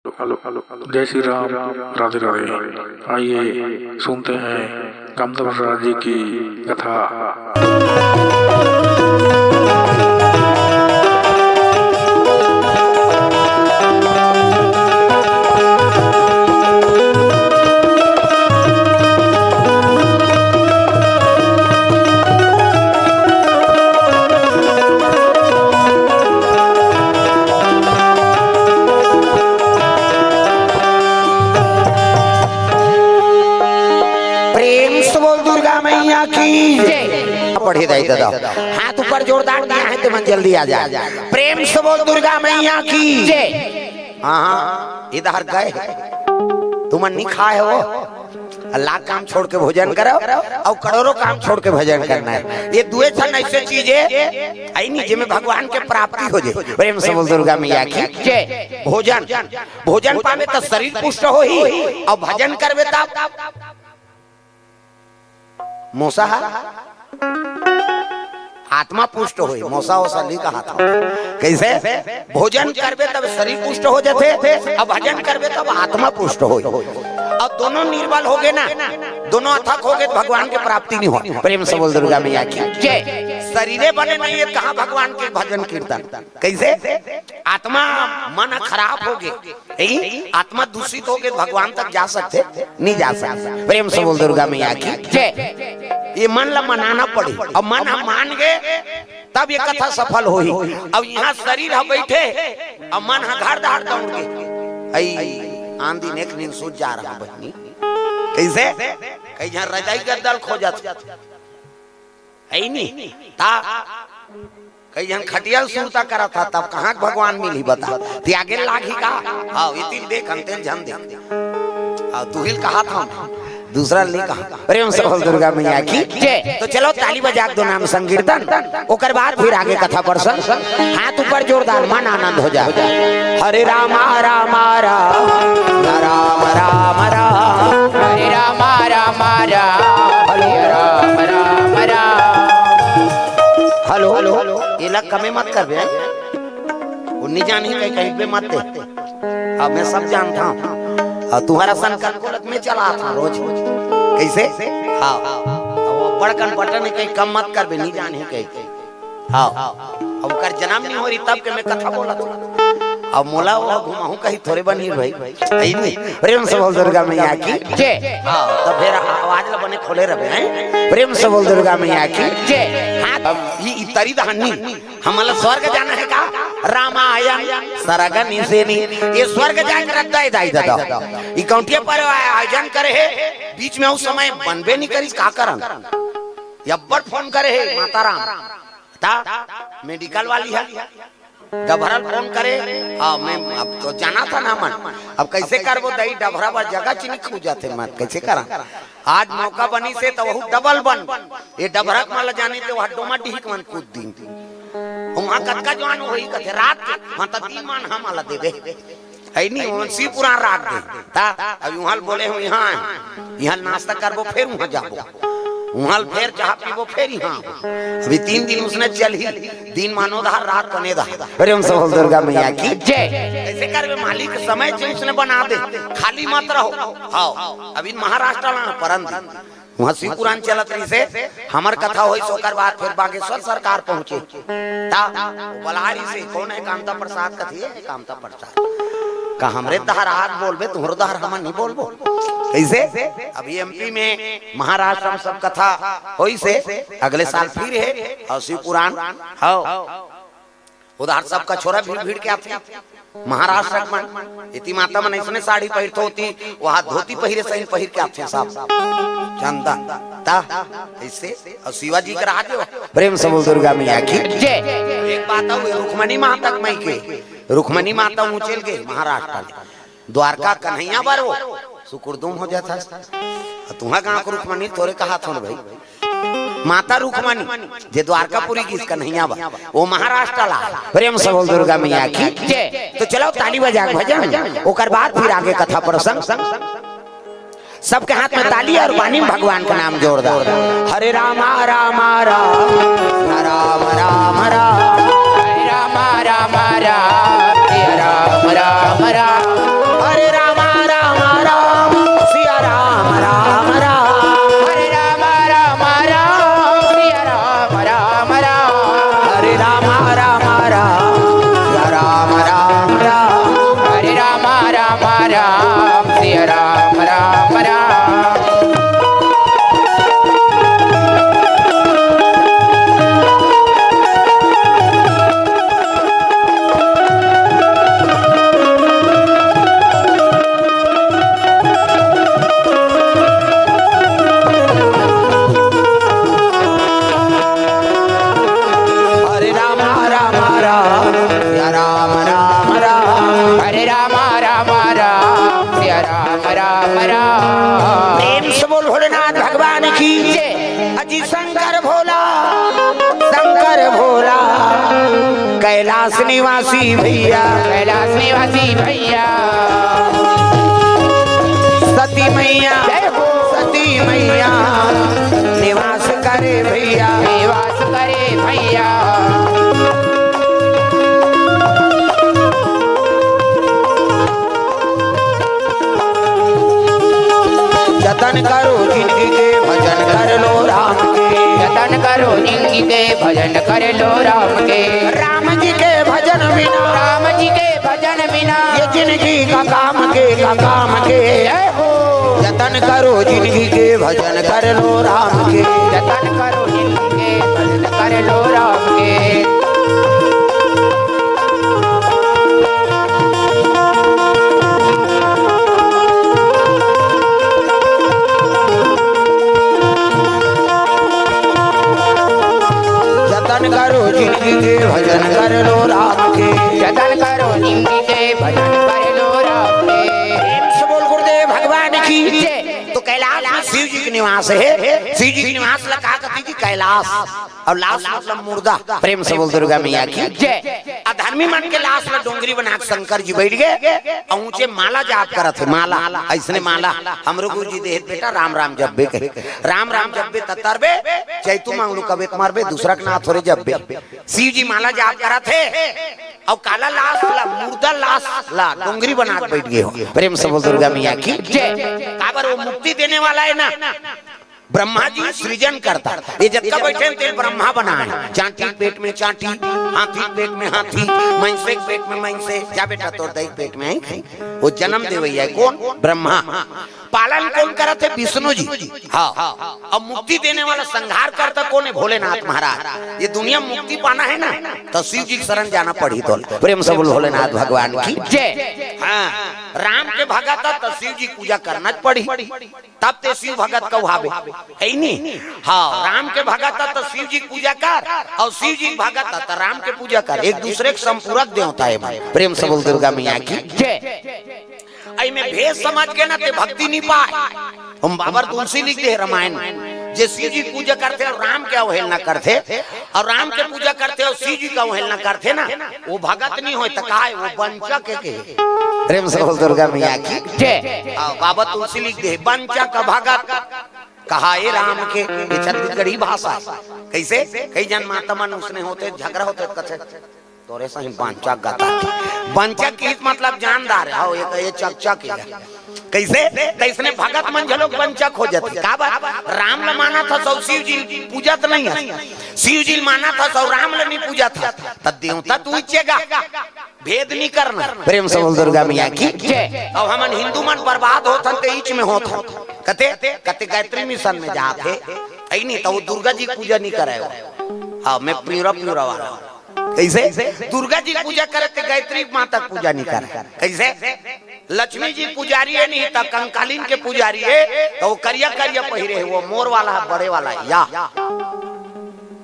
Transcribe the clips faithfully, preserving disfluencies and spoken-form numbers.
जय श्री राम, राधे राधे। आइए सुनते हैं कामदेव राजा जी की कथा। प्रेम से बोल दुर्गा मैया की जय। पढ़े दाई दादा, हाथ ऊपर जोरदार दिया है, तो मन जल्दी आ जाए। प्रेम से बोल दुर्गा मैया की जय। हाँ, हाँ, इधर गए, तुमन नहीं खाए हो। लाख काम छोड़ के भोजन करो और करोड़ों काम छोड़ के भजन करना है। ये दुए ठन ऐसे चीज है, आई नहीं, जिसमें भगवान के प्राप्ति हो जाए। प्रेम से बोल दुर्गा मैया की जय। भोजन, भोजन पावे तो शरीर पुष्ट होही, और भजन करबे तब मोसा हा आत्मा पुष्ट होही। मोसा ओसा ली कहा था। कैसे? भोजन करबे तब शरीर पुष्ट हो जाथे, अब भजन करबे तब आत्मा पुष्ट होही। अब दोनों निर्बल हो गए ना, दोनों अथक हो गए, तो भगवान के प्राप्ति नहीं हो। प्रेम से बोल दुर्गा मैया की जय। शरीरे बने नहीं है, कहाँ भगवान के भजन कीर्तन? कैसे? आत्मा मन खराब हो गए, यही आत्मा दूषित हो गए, भगवान तक जा सकते? नहीं जा सकते। प्रेम से बोल दुर्गा मैया की जय। ये मन ला मनाना पड़ी, और मन हम मान गए तब ये कथा सफल होही। अब यहाँ शरीर ह बैठे, अब मन ह घर धार दौड़ गए। आई आंधी नेक नींद सूझ जा रहा बहनी। कैसे? कई झन रजाई गद्दल खोजत है ही नहीं। ता कई झन खटिया सुरता करत हा, तब कहाँ के भगवान मिलही बता? त्यागे लागही का? हाँ, इतिन देख, अंतेन झन देख। हाँ, तू ही कहा था, दूसरा नहीं कहा। प्रेम से बोल दुर्गा मैया की जय। तो चलो ताली बजा के दो नाम संकीर्तन, ओकर बाद फिर आगे कथा प्रसंग। हाथ ऊपर जोरदार, मन आनंद हो जाए। हरे रामा रामा राम, राम राम राम। हरे रामा रामा राम, हरे राम राम राम। हेलो, हेलो, एला कमे मत करबे, हैं? वो नहीं जानी कहीं, कहीं पे मत दे। अब मैं सब जानता हूँ। और तुम्हारा सन कल को लग में चला था रोज। कैसे? हाँ। तो वो बड़कन बटन है, कहीं कम मत करबे, नहीं जानी कहीं। हाँ। अब ओकर जन्म नहीं हो रही तब के मैं कथा बोला था। अब मोला वो घुमाहूँ कहीं थोड़े बनी भाई। यही नहीं। प्रेम से बोल दुर्गा मैया की जय। हाँ, तब फिर आवाज ला बने खोले रहे हैं। प्रेम से बोल दुर्गा मैया की जय। हाँ, अब ये इतरी दहानी, हमला स्वर्ग जाना है का? रामायण सरग निसेनी। ये स्वर्ग जाए के रद्दा है दाई दादा। ई कौंटिया पर आयोजन करे है, बीच में उस समय बनबे नहीं करी, का करन? ये अब्बड़ फोन करे है माता राम। ता मेडिकल वाली है, डभरा फोन करे। हाँ, मैं अब तो जाना था ना मन, अब कैसे करबो दई, डभरा बर जगह चिनी खू जाते मत, कैसे करा? आज मौका बनी से तो वहू डबल बन, ये डभरा के माला जानी तो वह डोमा डीह के मन कूद दी। वहाँ कतका जवान वही कथे रात के, वहाँ तो दिन मान हम आला देबे। है नहीं, ओमन शिव पुराण राख दे। ता, अब उहाँ ल बोले हो, यहाँ आए। यहाँ नाश्ता करबो, फिर उहाँ जाबो। उहाँ ल फिर चाह पीबो, फिर यहाँ आबो। अभी तीन दिन उसने चलही, दिन मानो धार, रात कने धार। प्रेम से बोल दुर्गा मैया की जय। ऐसे करबे मालिक, समय से उसने बना दे, खाली मत रहो। हाँ, अभी महाराष्ट्र ला परन दिन। उहाँ शिव पुराण चलत रहिसे, हमर कथा होइस, ओकर बाद फिर बागेश्वर सरकार पहुँचे। ता बलारी से कौन है कामता प्रसाद कथिए, कामता प्रसाद। का हमरे दहर आज बोलबे, तुम्हरो दहर हमन नहीं बोलबो। कैसे? अभी एमपी में महाराष्ट्र में सब कथा होइसे, अगले साल फिर है और शिव पुराण। हाँ, उधार सब कछोरा भीड़ भीड़ के आथे। महाराष्ट्र के मन, इति माता मन अइसने साड़ी पहिरथे होती, वहाँ धोती पहिरे सही पहिर के आथे सब। चंदन, ता, ऐसे, और शिवाजी के राज हो। प्रेम से बोल दुर्गा मैया की जय। एक बात हो, रुक्मणी माता के मई के, रुक्मणी माता ऊँचेल गए महाराष्ट्र ले। द्वारका कन्हैया बर वो सुकुरदुम हो जाता। तुहा गाँव के रुक्मणी तोरे कहा थोन भाई, माता रुक्मणी जे द्वारकापुरी गीस कन्हैया बर, वो महाराष्ट्र ला। प्रेम से बोल दुर्गा मैया की जय। तो चलो ताली बजा के भजन, ओकर बाद फिर आगे कथा प्रसंग। सबके हाथ में ताली और बानी में भगवान का नाम जोरदार। हरे रामा रामा राम, राम राम राम। हरे रामा रामा राम, हरे राम राम राम। राम राम सिया राम राम राम। हरे राम राम राम, या राम राम राम। हरे राम राम राम, या राम राम राम। प्रेम से बोल भोलेनाथ भगवान की जय। अजी शंकर भोला, शंकर भोला, कैलाश निवासी भैया, कैलाश निवासी भैया। सती मैया, जय हो। सती मैया निवास करे भैया, निवास करे भैया। जतन करो जिंदगी के, भजन कर लो राम के। जतन करो जिंदगी के, भजन कर लो राम के। राम जी के भजन बिना, राम जी के भजन बिना ये जिंदगी का काम के, का काम के। जय हो। जतन करो जिंदगी के, भजन कर लो राम के। जतन करो जिंदगी के, भजन कर लो राम के। जतन करो जिंदगी के, भजन कर लो राम के। जतन करो जिंदगी के, भजन कर लो राम के। प्रेम से बोल गुरुदेव भगवान की जय। तो कैलाश में शिव जी के निवास हे। शिव जी के निवास ला का कथे जी? कैलाश। अउ लाश मतलब मुर्दा। प्रेम से बोल दुर्गा मैया की जय। अधर्मी मन के लाश ला डोंगरी बना के शंकर जी बैठ गे अउ ऊंचे माला जाप करत हे। माला, अइसने माला हमरो गुरु जी देहे बेटा, राम राम जपबे कहे। राम राम जपबे त तरबे, चैतू मांगलू कबे त मरबे, दूसरा के नाथ हो रे जपबे। शिव जी माला जाप करत हे अउ काला लाश ला, मुर्दा लाश ला डोंगरी बना के बैठ गे हो। प्रेम से बोल दुर्गा मैया की जय। काबर वो मुक्ति देने वाला हे ना, ब्रह्मा जी सृजन करता। ये जतका बैठे हे तेल ब्रह्मा बनाए। चांटी के पेट में चांटी, हाथी के पेट में हाथी, मइनसे के पेट में मइनसे। जा बेटा, तोर दाई के पेट में हे, वो जन्म देवैया हे। कोन? ब्रह्मा। पालन कोन करत हे? विष्णु जी। हाँ। अउ मुक्ति देने वाला, संहार करता कोन हे? भोलेनाथ महाराज। ये दुनिया में मुक्ति पाना हे ना, त शिव जी के शरण जाना पड़ही तोला। प्रेम से बोल भोलेनाथ भगवान की जय। हाँ, राम के भगत त शिव जी के पूजा करना च पड़ही। तब ते शिव भगत कहवाबे, हे नी? हाँ, राम के भगत त शिव जी के पूजा कर, अउ शिव जी के भगत त राम के पूजा कर। एक दूसरे के संपूरक देवता हे भाई। प्रेम से बोल दुर्गा मैया की जय। अई में भेद समझ के ना ते भक्ति नी पाए। हम बाबर तुलसी लिख दे रामायण में, जे शिव जी के पूजा करथे अउ राम के अवहेलना करथे, अउ राम के पूजा करथे अउ शिव जी के अवहेलना करथे ना, वो भगत नी होय त का हे? वो बंचक हे के। प्रेम से बोल दुर्गा मैया की जय। हाँ, बाबा तुलसी लिख दे, बंचक भगत कहाए राम के। ये छत्तीसगढ़ी भाषा हे। कइसे? कई जन माता मन उसने होथे, झगरा होथे, कथे तोरे सही बंचक गता। बंचक के मतलब जानदार हे, हाँ, ये, ये चकचक हे। कइसे? त अइसने भगत मन घलो बंचक हो जाथे। काबर? राम ल मानत हस अउ शिव जी पूजत नइ हस। शिव जी ल मानत हस अउ राम ल नइ पूजत हस, त देवता तू इच्चे गा। भेद नइ करना। प्रेम से बोल दुर्गा मैया की जय। अउ हमन हिंदू मन बर्बाद होथन ते इच में होथन। कते, कते गायत्री मिशन में जात हे, अई नी, त वो दुर्गा जी के पूजा नइ करे हो। हाँ, मैं प्यूरा प्यूरा वाला हूँ। कइसे? दुर्गा जी के पूजा करे ते गायत्री माता के पूजा नइ करे। कइसे? लक्ष्मी जी पुजारी हे नहीं त कंकालीन के पुजारी हे, त वो करिया करिया पहिरे हे, वो मोर वाला हे, बड़े वाला हे, या।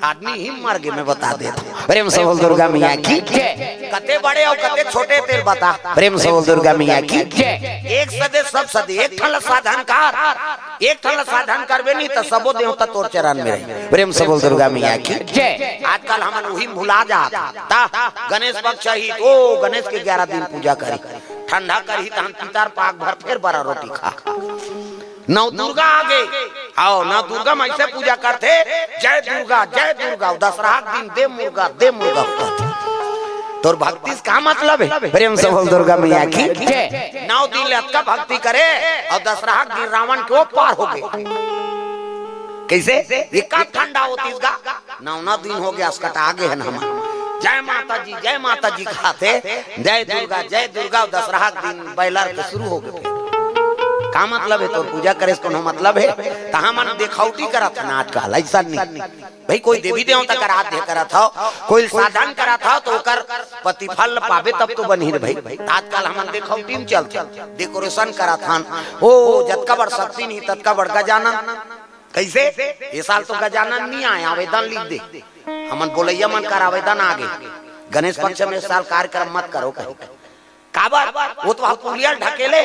आदमी ही मर गे, मैं बता देत हूँ। प्रेम से बोल दुर्गा मैया की जय। कते बड़े अउ कते छोटे तेल बता। प्रेम से बोल दुर्गा मैया की जय। एक सदे सब सदे, एक ठन ल साधन कर, एक ठन ल साधन करबे नहीं त सबो देवता तोर चरण में रही। प्रेम से बोल दुर्गा मैया की जय। आजकल हमन उही भुला जात। ता गणेश पक्ष ही, ओ गणेश के ग्यारह दिन पूजा करी, ठंडा करही तहन पितर पाक भर फेर बरा रोटी खा। नव दुर्गा आ गे। हाँ, नव दुर्गा में अइसे पूजा करथे, जय दुर्गा, जय दुर्गा, दसरहा के दिन दे मुर्गा, दे मुर्गा होता। तोर भक्ति से का मतलब हे? प्रेम से बोल दुर्गा मैया की जय। नौ दिन ले अतका भक्ति करे अउ दसरहा के दिन रावण के ओ पार हो गे। कइसे? ये का ठंडा होतिस गा? नौ नौ दिन हो गे, असकटा गे हन हमन। जय माता जी, जय माता जी कहत हे, जय दुर्गा, जय दुर्गा। दसरहा के दिन बैलर के शुरू हो गे। का मतलब हे तोर पूजा करे से कोनो मतलब हे? त हमन देखौटी करत हन आजकल, अइसन नहीं। भाई, कोई देवी देवता कर आराध्य करत हव, कोई साधन करत हव, त ओकर प्रतिफल पाबे तब तो बनही रे भाई। आजकल हमन देखौटी में चलत हन, decoration करत हन। ओ, जतका बड़ शक्ति नहीं, ततका बड़ गजानन। कइसे? ए साल तो गजानन नहीं आय, आवेदन लिख दे। हमन बोलइया मन कर आवेदन आ गे, गणेश पक्ष में ए साल कार्यक्रम मत करो कहीं। काबर? ओ तो वहाँ पुलिया ल ढकेले,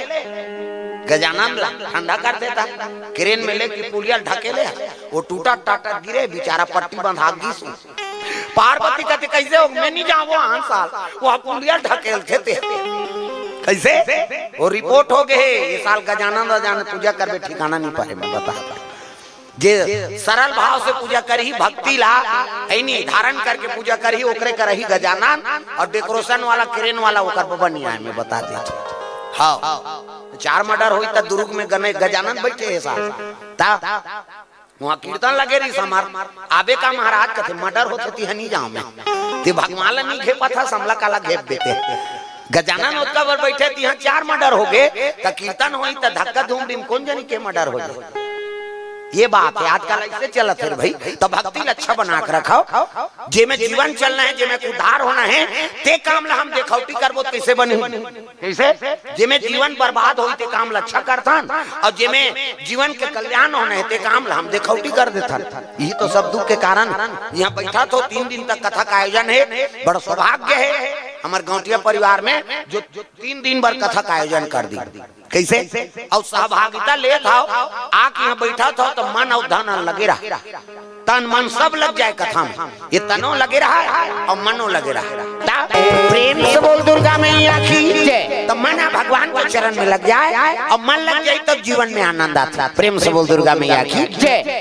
गजानन ला ठंडा कर देता। क्रेन में लेके पुलिया ल ढकेले, ओ टूटत टाटत गिरे, बिचारा पट्टी बंधा गिस। पार्वती कथे, "कइसे हो? मैं नहीं जावँव आन साल।" ओ पुलिया ल ढकेलथे ते। कइसे? ओ रिपोर्ट हो गे हे, ए साल गजानन, गजानन पूजा करबे, ठिकाना नहीं परे, मैं बता। जे सरल भाव से पूजा करही, भक्ति ला, है नी, धारण करके पूजा करही, ओकरे करही गजानन, अउ decoration वाला, क्रेन वाला, ओकर बबा नहीं आय, मैं बता देथँव। हाँ, चार murder होही त दुर्ग में गने-, गजानन बइठे हे साहब। त वहाँ कीर्तन लगे रहिस हमर, आबे का महाराज? कथे, "Murder होथे तिहाँ नहीं जावँव मैं।" ते भगवान ला नहीं घेपत हस, हमला काला घेपबे ते? गजानन ओतका बर बइठे, तिहाँ चार murder हो गे, त कीर्तन होही त धक्का धूम डिम, कोन जनी के murder हो जाय। ये बात हे, आजकल अइसे चलत हे रे भाई। त भक्ति ल अच्छा बना के रखव, जेमे जीवन चलना हे, जेमे उद्धार होना हे, ते काम ला हम देखौटी करबो त कइसे बनही? कइसे? जेमे जीवन बर्बाद होही ते काम ला अच्छा करथन, अउ जेमे जीवन के कल्याण होना हे ते काम ला हम देखौटी कर देथन। यही तो सब दुख के कारण। यहाँ बइठत हव, तीन दिन तक कथा का आयोजन हे, बड़ सौभाग्य हे हमर गौंटिया परिवार में जो तीन दिन बर कथा का आयोजन कर दिस। कइसे? अउ सहभागिता लेत हव, आके यहाँ बइठत हव त मन अउ धन लगे रहा, तन मन सब लग जाय कथा में। ये तनो लगे रहा अउ मनो लगे रहा। त प्रेम से बोल दुर्गा मैया की जय। त मन ह भगवान के चरण में लग जाय अउ मन लग जाय तब जीवन में आनंद आथे। प्रेम से बोल दुर्गा मैया की जय।